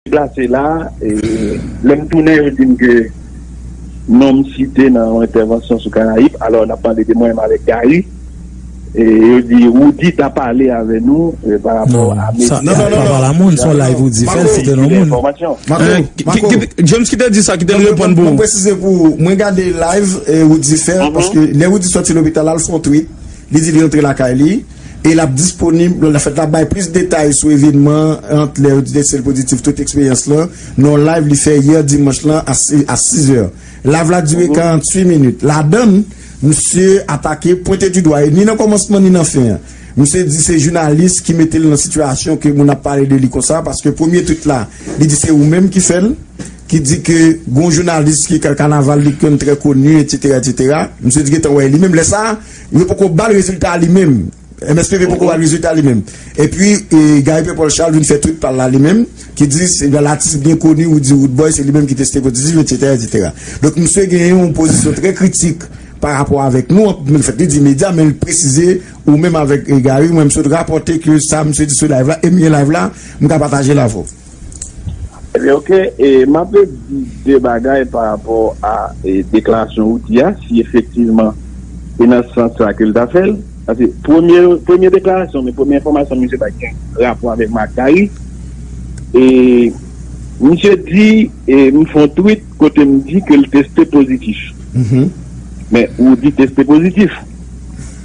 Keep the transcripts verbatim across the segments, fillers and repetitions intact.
deplase la, e, lè m tounen, yo di m ke non m site nan yon entèvansyon sou Karayib, alò, n ap pale de mwen menm avèk Gary, e, yo di Roody ta pale avè nou, e, pa rapò a medya. Non, non, non, non. Papa Lamoun, se yon live Roody fè l, site non moun. Mako, Mako, James ki te di sa, ki te reponn pou ou. Mwen presize pou ou, mwen gade live, e, Roody fè, paske lè Roody sòti lopital la, l fè yon tweet, li di li rantre lakay li, e l ap disponib, l ap fèt, l ap bay plis detay sou evènman ant lè yo di teste l pozitif, tout eksperyans lan, nan yon live li fè yè dimanch lan a si- a sizè. Live la dire karanntuit minit. Ladan l, misye atake, pwente di dwa, e ni nan kòmansman ni nan fen an. Misye di se jounalis ki mete l nan sitiyasyon ke moun ap pale de li konsa, paske premye tweet la, li di se ou menm ki fè l, ki di ke gon jounalis ki kanaval li konn trè koni, etsetera, etsetera. Misye di gentan wè li menm. Lè sa a, yo poko ba l rezilta a li menm. M S P V poko ba l rezilta a li menm. Epi, e, Gary Pierre Paul Charles vin fè tweet pa l la li menm, ki di se yon atis byen koni, Roody Roodboy, se li menm ki teste pozitif, etsetera, etsetera. Donk, misye gen yon pozisyon trè kritik pa rapò avèk nou, men l fèt li di medya, men l presize ou menm avèk, e, Gary, mwen, m sot rapòte ke sa misye di sou live la, e m gen live la, m ka pataje l avè w. Ebyen, oke, e, m ap di de bagay pa rapò a, e, deklarasyon Roody a, si efektivman se nan sans sa ke l ta fè l. Paske premye, premye deklarasyon, men premye enfòmasyon misye bay gen rapò avèk Marc Garry. E misye di, e, m fè yon tweet kote m di ke l teste pozitif. Men Roody teste pozitif.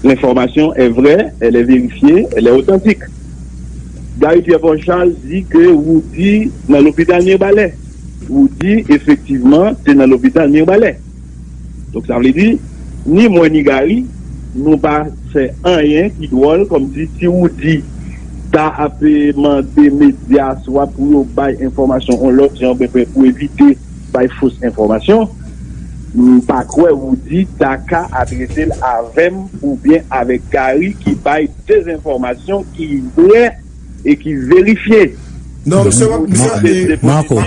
L'information est vraie, elle est vérifiée, elle est authentique. Gary Pierre Paul Charles di ke Roody nan lopital Mirbalè. Roody, efektivman, te nan lopital Mirbalè. Donk, sa vle di, ni mwen ni Gary, nou pa fè anyen ki dwòl, kòmsi si Roody ta ap, e, mande medya swa pou yo bay enfòmasyon yon lòt jan, oubyen pou evite bay fos enfòmasyon, m pa kwè Roody ta ka adrese l avè m oubyen avèk Gary ki bay dezenfòmasyon ki vrè e ki verifye. Non, misye, misye, Mako,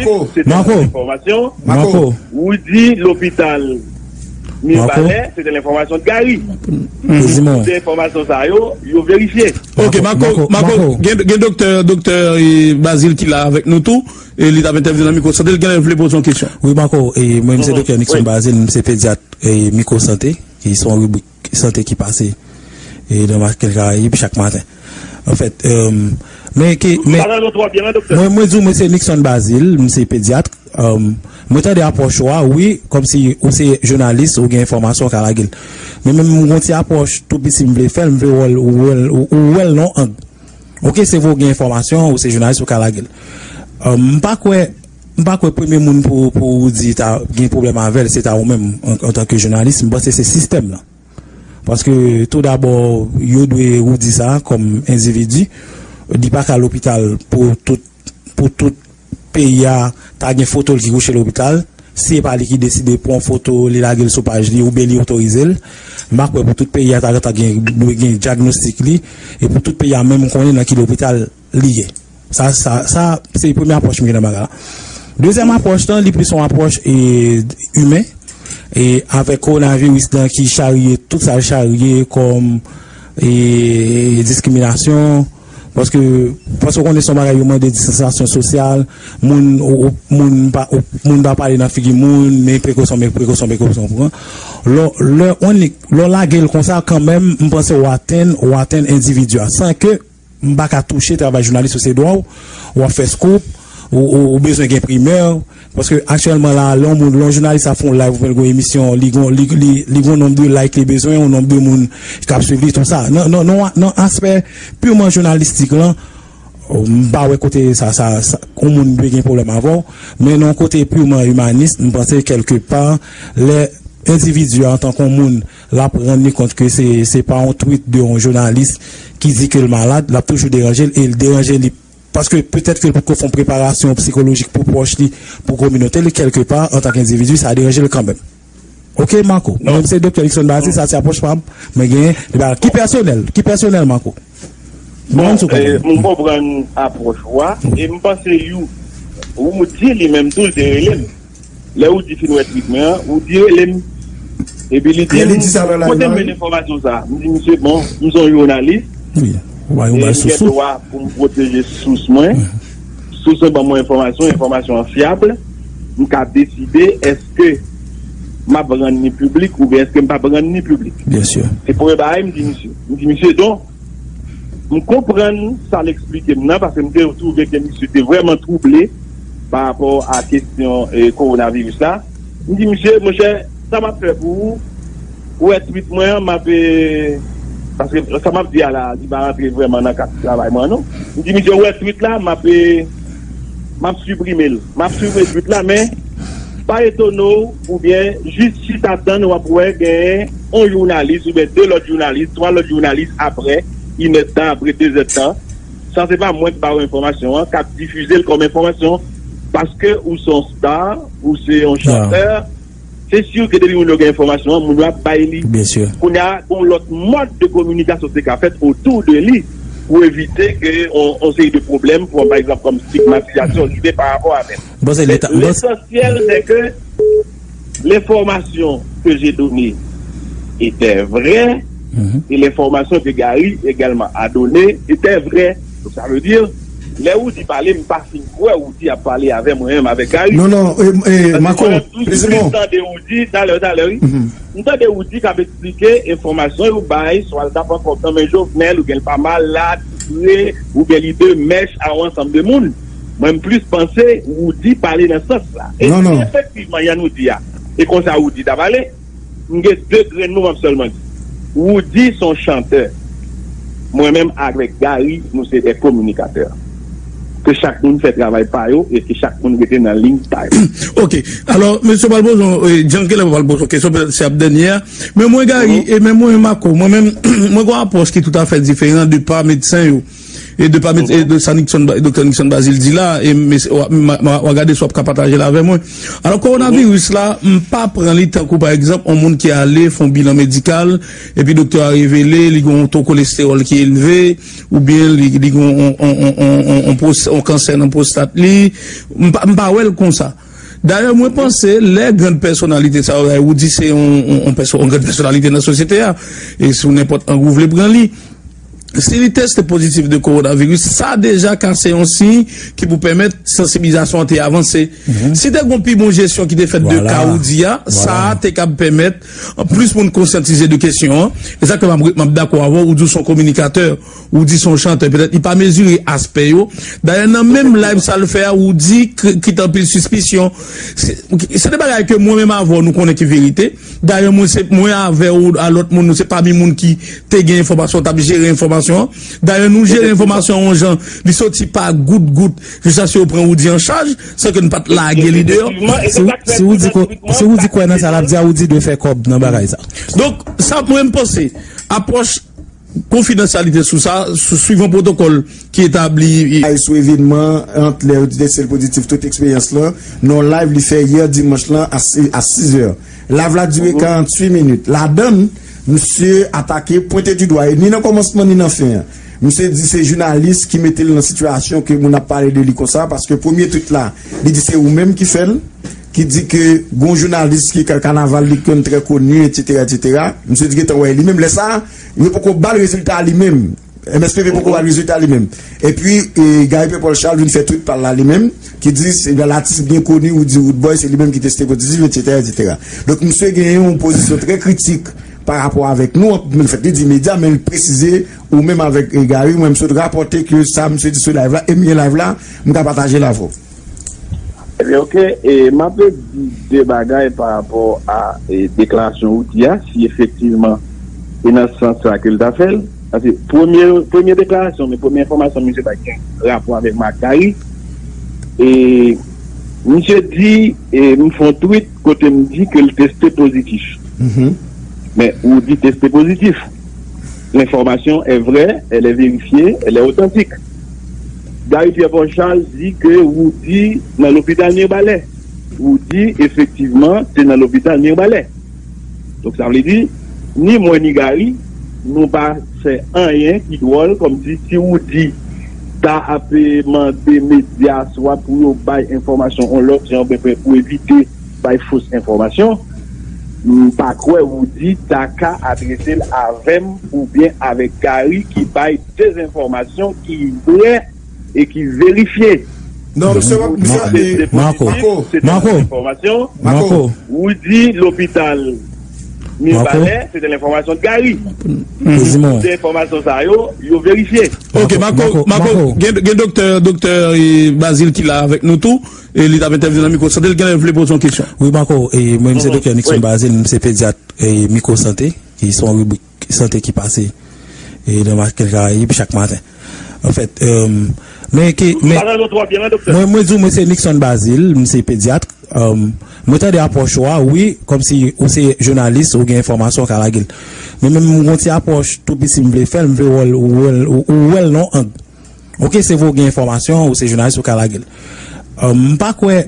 Mako, Mako, Roody lopital Mirbalè, se te lenfòmasyon de Gary. Se enfòmasyon sa yo, yo verifye. Ok, Mako, Mako, gen, gen doktè, doktè, e, Bazil ki la avèk nou tou. E li t ap entèvni nan Mikwo Sante, l genlè vle poze yon kesyon. Wi, Mako, e mwen, m se doktè Nixon Bazil, m se pedyat, e, Mikwo Sante, ki se yon ribrik sante ki pase, e, nan Matinal Karayib chak maten. Anfèt, e, men ke, men, mwen, mwen di w, mwen se Nixon Bazil, m se pedyat. E, mwen tande apwòch ou a, wi, kòmsi ou se jounalis, ou gen enfòmasyon, ou ka lage l. Men menm m gon ti apwòch tou piti m vle fè l, m vle wè l, ou wè l, ou, ou wè l nan yon ang. Ok, se vre ou gen enfòmasyon, ou se jounalis, ou ka lage l. E, m pa kwè, m pa kwè premye moun pou, pou ou di ta gen pwoblèm avè l, se ta ou menm, an, antanke jounalis, m panse se sistèm lan. Paske, tou dabò, yo dwe Roody sa, kòm endividi, li pa ka lopital pou tout, pou tout peyi a ta gen foto l ki kouche lopital. Si e pa li ki deside pran foto, li lage l sou paj li, oubyen li otorize l, m pa kwè pou tout peyi a ta, ta gen, dwe gen dyagnostik li, e pou tout peyi a menm konnen nan ki lopital li ye. Sa, sa, sa, se premye apwòch m gen nan bagay la. Dezyèm apwòch lan, li plis yon apwòch, e, imen, e avèk kowonaviris lan ki charye tout sa l charye kòm, e, diskriminasyon, paske, paske w konnen se yon bagay yo mande distansasyon sosyal, moun, ou, ou, moun pa, ou, moun pa pale nan figi moun, men prekosyon, men prekosyon, prekosyon pran. Lè, lè, on, lè w lage l konsa, kanmenm, m panse w atenn, w atenn endividi a, san ke m pa ka touche travay jounalis ou, se dwa w, w ap fè scoop, ou, ou, ou bezwen gen primè, paske aktyèlman la, lè yon moun, lè yon jounalis ap fè yon live oubyen l gen yon emisyon, li gon, li, li, li gon nonb de like li bezwen, yon nonb de moun k ap swiv li, tout sa. Nan, nan, nan, nan aspè piman jounalistik lan, m pa wè kote sa, sa, sa, yon moun dwe gen pwoblèm avè w, men nan yon kote piman imanis, m panse kèlke pa, lè endividi a, antanke yon moun, l ap rann li kont ke se, se pa yon tweet de yon jounalis ki di ke l malad, l ap toujou deranje l, e l deranje li paske petèt ke l potko fè yon preparasyon sikolojik pou pwòch li, pou kominote li, kèlke pa, antanke endividi, sa deranje l kanmenm. Ok, Mako. Mwen, se Doktè Nixon Bazil, sa se apwòch pa m, mwen genyen, ki pèsonèl, ki pèsonèl, Mako. Bon, mwen, m konprann apwòch ou a, e m panse, you, ou di li menm tou, l te rele m. Lè Roody fin wè tweet mwen an, Roody rele m. Epi li di m, kote m jwenn enfòmasyon sa a? M di misye, bon, m se yon jounalis, e m gen dwa pou m pwoteje sous mwen. So, Ou sot ban mwen enfòmasyon, enfòmasyon an fyab, m ka deside èske m ap rann li piblik oubyen èske m p ap rann li piblik. Byen si. Se premye bagay m di misye. M di misye, donk, m konprann sa l eksplike m nan, paske m te twouve ke misye te vrèman twouble pa rapò a kesyon, eh, kowonaviris la. M di misye, monchè, sa m ap fè pou ou, ou wè tweet mwen an, m ap, eh, paske sa m ap di a la, li pa rantre vrèman nan kad travay mwen, non. M di misye, ou wè tweet la, m ap, eh, m ap siprime l. M ap siprime tweet la, men pa etone w, oubyen jis chita tann, w ap wè genyen yon jounalis, oubyen de lòt jounalis, twa lòt jounalis apre, inèdtan, apre dezèdtan, san se pa mwen ki ba w enfòmasyon an, k ap difize l kòm enfòmasyon, paske ou se yon star, ou se yon chantè, se si ke depi moun yo gen enfòmasyon an, moun yo ap bay li. Byen si. Kounye a, gon lòt mòd de kominikasyon se ka fèt otou de li pou evite ke on, on seri de pwoblèm, pou, pa egzanp, kòm stigmatizasyon, rive pa rapò avè l. Bon, se leta. Bon, lesansyèl, se ke l'information que j'ai donnée était vraie et l'information que Gary également a donnée était vraie. Donc, ça veut dire, lè Woody pale, m pa fin kwè Woody ap pale avè mwen menm, avèk Gary. Non, non, eh, eh, Paske Marco, mwen menm, tout, tout, m tande Woody, talè, talè, wi. M tande Woody k ap eksplike enfòmasyon yo bay, swa l ta pran kòb nan men Jovenel, oubyen l pa malad, li vre, oubyen li de mèch a yon ansanm de moun. Mwen, m plis panse Woody pale nan sans la. E si efektivman, Yann Woody a, e konsa Woody ta pale, m gen de grenn mo m ap sèlman di. Woody se yon chantè. Mwen menm avèk Gary, nou se de kominikatè. Ke chak moun fè travay pa yo e ke chak moun rete nan liy pa yo. Ok. Alò, mesye pral poze yon, eh, Djankel pral poze yon kesyon, petèt se ap dènye a. Men mwen, Gary, e men mwen, Marco, mwen menm, mwen gen yon apwòch ki toutafè diferan de pa medsen yo. E de pa met, e de sa Nixon, Doktè Nixon Bazil di la, e m, m, m, m a gade si w ap ka pataje l avè mwen. Alò, kowonaviris la, m pa pran li tankou, pa egzanp, yon moun ki ale fè yon bilan medikal, epi doktè a revele li gen yon to kolestewòl ki elve, oubyen li, li gen yon, yon, yon, yon, yon, yon pwos-, yon kansè nan pwostat li. M pa, m pa wè l konsa. Dayè, mwen panse, lè gran pèsonalite sa yo, Woody se yon, yon, yon pèso-, yon gran pèsonalite nan sosyete a, e sou nenpòt ang ou vle pran li, si li teste pozitif de kowonaviris, sa deja ka se yon siy ki pou pèmèt sansibilizasyon an te avanse. Si te gon pi bon jesyon ki te fèt de ka Woody a, sa a te kab pèmèt plis moun konsyantize de kesyon an. E sa ke m ap, m ap dakò avè w, ou di w se yon kominikatè, ou di w se yon chantè, petèt li pa mezire aspè yo. Dayè, nan menm live sa l fè a, ou di k-, kite anpil sispisyon. Se, se de bagay ke mwen menm avè w nou konnen ki verite. Dayè, mwen se, mwen avè w, a lòt moun, nou se pami moun ki te gen enfòmasyon, t ap jere enfòmasyon an. Dayè, nou jere enfòmasyon an yon jan, li soti pa gout gout, jiskaske yo pran Woody an chaj, san ke n pa t lage li deyò. Si, si Woody kwè, si Woody kwè nan sa l ap di a, Woody dwe fè kòb nan bagay sa. Donk, sa mwen m panse, apwòch konfidansyalite sou sa, sou, swivan pwotokòl ki etabli. Ay sou evènman ant lè yo di teste l pozitif tout eksperyans lan, nan yon live li fè yè dimanch lan a si, a sizè. Live la dire karanntuit minit. Ladann, misye atake, pwente di dwa, e ni nan kòmansman ni nan fen an. Misye di se jounalis ki mete l nan sitiyasyon ke moun ap pale de li konsa, paske premye tweet la, li di se ou menm ki fè l, ki di ke gon jounalis ki ka-, kanaval li konn trè koni, etsetera, etsetera. Misye di gentan wè li menm lè sa a, yo poko ba l rezilta a li menm. M S P P poko ba l rezilta li menm. Epi, e, Gary Pierre Paul Charles vin fè tweet pa l la li menm, ki di se yon atis byen koni, ou di Roodboy, se li menm ki teste pozitif, etsetera, etsetera. Donk, misye genyen yon pozisyon trè kritik pa rapò avèk nou, anpil fèt li di medya, men l presize, ou menm avèk, e, Gary, mwen, m sot rapòte ke sa misye di sou live la, e m gen live la, m ka pataje l avè w. Ebyen, oke, e m ap di de bagay pa rapò a, e, deklarasyon Woody a, si efektivman e nan sans sa ke l ta fè l. Paske premye, premye deklarasyon, men premye enfòmasyon misye bay gen rapò avèk Marc Gary. E misye di, e m fè yon tweet kote m di ke l teste pozitif. Men Woody teste pozitif. L'information est vraie, elle est vérifiée, elle est authentique. Gary Pierre Paul Charles di ke Woody nan lopital Mirbalè. Woody, efektivman, te nan lopital Mirbalè. Donk, sa vle di, ni mwen ni Gary, nou pa fè anyen ki dwòl, kòmsi si Woody ta ap mande medya swa pou yo bay enfòmasyon yon lòt jan, oubyen pou evite bay fos enfòmasyon, m pa kwè Woody ta ka adrese l avè m oubyen avèk Gary ki bay dezenfòmasyon ki vrè e ki verifye. Non, misye pa, misye, eh, Marco, Marco, Marco, Marco. Ou di lopital Mibalè, se te lenfòmasyon de Gary. Tout enfomasyon sa yo, yo verifye. Ok, Marco, Marco, gen, gen doktè, doktè, eh, Bazil ki la avèk nou tou, e li t ap entèvni nan Mikwo Sante, l genlè vle poze yon kesyon. Wi, Marco, e mwen, se doktè Nixon Bazil, m se pedyat, e Mikwo Sante, ki se yon ribrik sante ki pase, e nan Maten Karayib chak maten. Anfèt, euh, men ke, men, mwen, mwen di w, mwen se Nixon Bazil, m se pedyat. Euh, mwen tande apwòch ou a, wi, kòmsi ou se jounalis, ou gen enfòmasyon, ou ka lage l. Men menm mwen gon ti apwòch tou piti m vle fè l, m vle wè l, ou wè l, ou, ou wè l nan yon ang. Ok, se vre ou gen enfòmasyon, ou se jounalis, ou ka lage l. Euh, m pa kwè,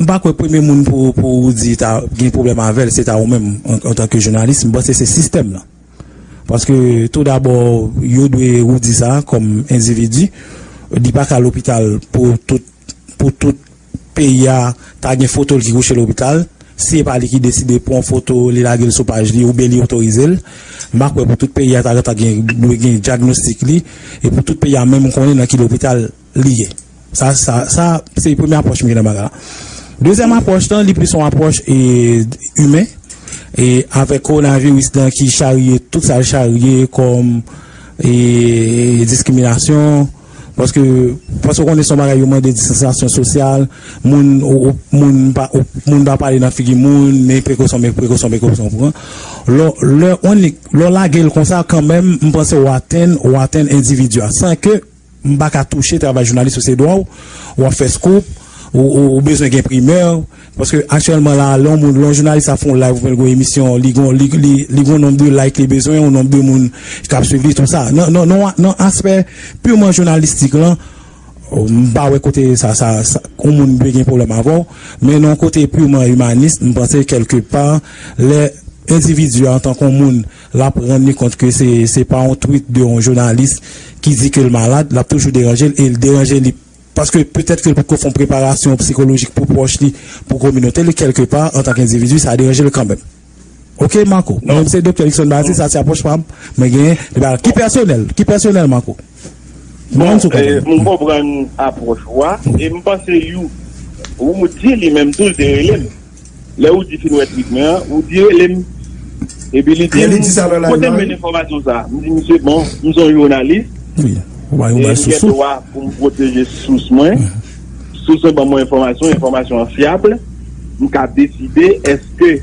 m pa kwè premye moun pou, pou ou di ta gen pwoblèm avè l, se ta ou menm, an, antanke jounalis, m panse se sistèm lan. Paske, tou dabò, yo dwe Roudy sa kòm endividi. Li pa ka lopital pou tout, pou tout peyi a ta gen foto l ki kouche lopital. Si e pa li ki deside pran foto, li lage l sou paj li, oubyen li otorize l, m pa kwè pou tout peyi a ta, ta gen, dwe gen dyagnostik li, e pou tout peyi a menm konnen nan ki lopital li ye. Sa, sa, sa, se premye apwòch m gen nan bagay la. Dezyèm apwòch lan, li plis yon apwòch, e, imen, e avèk kowonaviris lan ki charye tout sa l charye kòm, e, diskriminasyon, paske, paske w konnen se yon bagay yo mande distansyasyon sosyal, moun, ou, ou, moun pa, ou, moun pa pale nan figi moun, men prekosyon, men prekosyon, prekosyon w pran. Lè, lè w annik, lè w lage l konsa, kanmenm, m panse w atenn, w atenn endividi a, san ke m pa ka touche travay jounalis ou, se dwa w, w ap fè scoop, ou, ou, ou bezwen gen primè, paske aktyèlman la, lè yon moun, lè yon jounalis ap fè yon live oubyen l gen yon emisyon, li gon, li, li, li gon nonb de like li bezwen, yon nonb de moun k ap swiv li, tou sa. Nan, nan, nan, nan aspè piman jounalistik lan, m pa wè kote sa, sa, sa, yon moun dwe gen pwoblèm avè w, men nan yon kote piman imanis, m panse kèlke pa, lè endividi a, antanke yon moun, l ap rann li kont ke se, se pa yon tweet de yon jounalis ki di ke l malad, l ap toujou deranje l, e l deranje li paske petèt ke l potko fè yon preparasyon sikolojik pou pwòch li, pou kominote li, kèlke pa, antanke endividi, sa deranje l kanmenm. Ok, Marco. Mwen menm se Doktè Nixon Bazil, sa se apwòch pa m, mwen genyen, li pa, ki pèsonèl, ki pèsonèl, Marco. Bon, m konprann apwòch ou a, e m panse you, ou di li menm tou, l te rele m. Lè ou di fin wè tweet mwen an, ou di rele m. Epi li di m, kote m jwenn enfòmasyon sa a? M di misye, bon, m se yon jounalis, e m gen dwa pou m pwoteje sous mwen. Sous mwen ban mwen enfòmasyon, enfòmasyon an fyab. M ka deside èske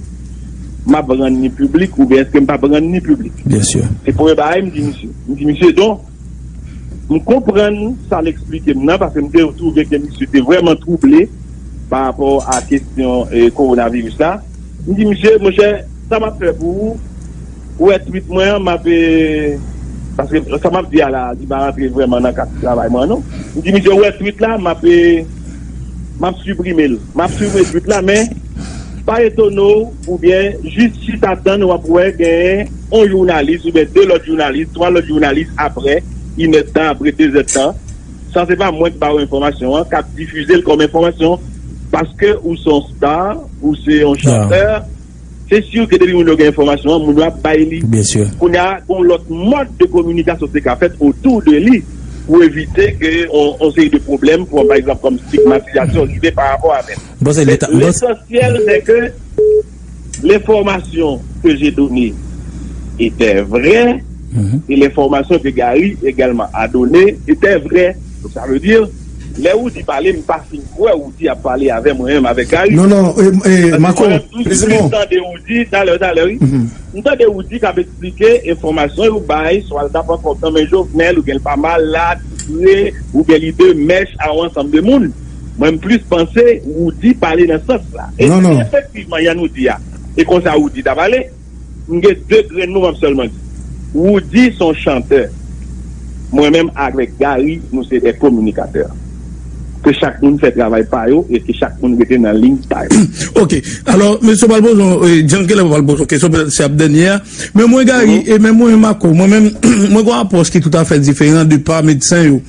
m ap rann ni piblik oubyen èske m p ap rann ni piblik. Se premye bagay m di misye. M di misye, donk, m konprann sa l eksplike m nan, paske m te twouve ke misye te vrèman twouble pa rapò a kesyon, e, kowonaviris la. M di misye, monchè, sa m ap fè pou ou, ou wè tweet mwen an, m ap, e, paske sa m ap di a la, li pa rantre vrèman nan kad travay mwen an, non. M di misye, ou wè tweet la, m ap, e, m ap siprime l. M ap siprime tweet la, men pa etone w, oubyen jis chita tann, w ap wè genyen yon jounalis oubyen de lòt jounalis, twa lòt jounalis apre, inèdtan, apre dezèdtan, sa se pa mwen ki ba w enfòmasyon an, k ap difize l kòm enfòmasyon, paske ou se yon star, ou se yon chantè, se si ke depi moun yo gen enfòmasyon an, moun yo ap bay li. Kounye a, gen yon lòt mòd de kominikasyon ki te ka fèt otou de li pou evite ke on, on seri de pwoblèm, pou, pa egzanp, kòm stigmatizasyon rive pa rapò avè l. Bon, se leta. Bon, se Lesansyèl, se ke l'information que j'ai donnée était vraie et l'information que Gary également a donnée était vraie. Donc, ça veut dire, lè Roudy pale, m pa fin kwè Roudy ap pale avè mwen menm, avèk Gary. Non, non, e, e, Marco, mwen menm tou, m tande Roudy, talè, talè, wi. M tande Roudy k ap eksplike enfòmasyon yo bay, swa l t ap pran kòb nan men Jovenel, oubyen l pa malad, li pre, oubyen li de mèch a yon ansanm de moun. Mwen, m plis panse Roudy pale nan sans la. E si efektivman, Yann Roudy a, e konsa Roudy ta pale, m gen de grenn mo m ap sèlman di. Roudy se yon chantè. Mwen menm avèk Gary, nou se de kominikatè. Ke chak moun fè travay pa yo e ke chak moun rete nan liy pa yo. Ok. Alò, mesye pral poze yon, e, Djankel pral poze yon kesyon, petèt se ap dènye a. Men mwen, Gary, e men mwen, Marco, mwen menm, mwen gon apwòch ki toutafè diferan de pa medsen yo.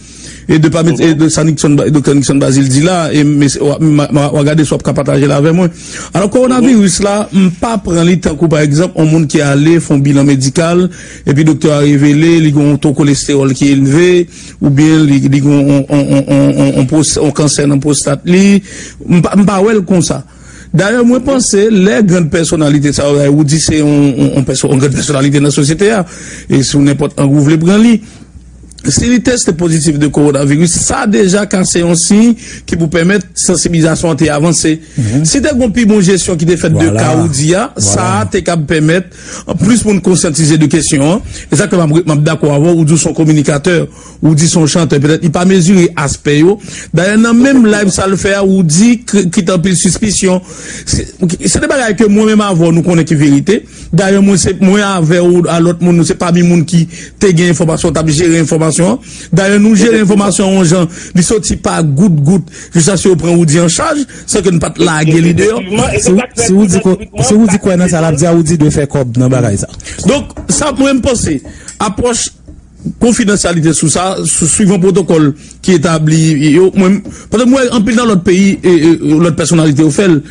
e de pa met, e de sa Nixon, Doktè Nixon Bazil di la, e m, m, m, m, m gade si w ap ka pataje l avè mwen. Alò, kowonaviris la, m pa pran li tankou, pa egzanp, yon moun ki ale fè yon bilan medikal, epi doktè a revele li gen yon to kolestewòl ki elve, oubyen li, li gen yon, yon, yon, yon, yon, yon pwos-, yon kansè nan pwostat li. M pa, m pa wè l konsa. Dayè, mwen panse, lè grann pèsonalite sa yo, ou di se yon, yon, yon pèso-, yon grann pèsonalite nan sosyete a, e sou nenpòt ang ou vle pran li, si li teste pozitif de kowonaviris, sa deja ka se yon siy ki pou pèmèt sansibilizasyon an te avanse. Si te gen pi bon jesyon ki te fèt de ka ou di a, sa a te kab pèmèt plis moun konsyantize de kesyon an. E sa k fè m ap, m ap dakò avè w, ou di w se yon kominikatè, ou di se yon chantè, petèt li pa mezire aspè yo. Dayè, nan menm live sa l fè a, ou di k-, kite anpil sispisyon. Se, se de bagay ke mwen menm avè w, nou konnen ki verite. Dayè, mwen se, mwen avè w, a lòt moun, nou se pami moun ki te gen enfòmasyon, t ap jere enfòmasyon an. Dayè, nou jere enfòmasyon an yon jan, li soti pa gout gout, jiskaske yo pran Roody an chaj, san ke n pa t lage li deyò. Si, si Roody ko-, si Roody kwè nan sa l ap di a, Roody dwe fè kòb nan bagay sa. Donk, sa mwen m panse, apwòch konfidansyalite sou sa, sou, swivan pwotokòl ki etabli yo, mwen, paske mwen, anpil nan lòt peyi, e, e, lòt pèsonalite yo fè l,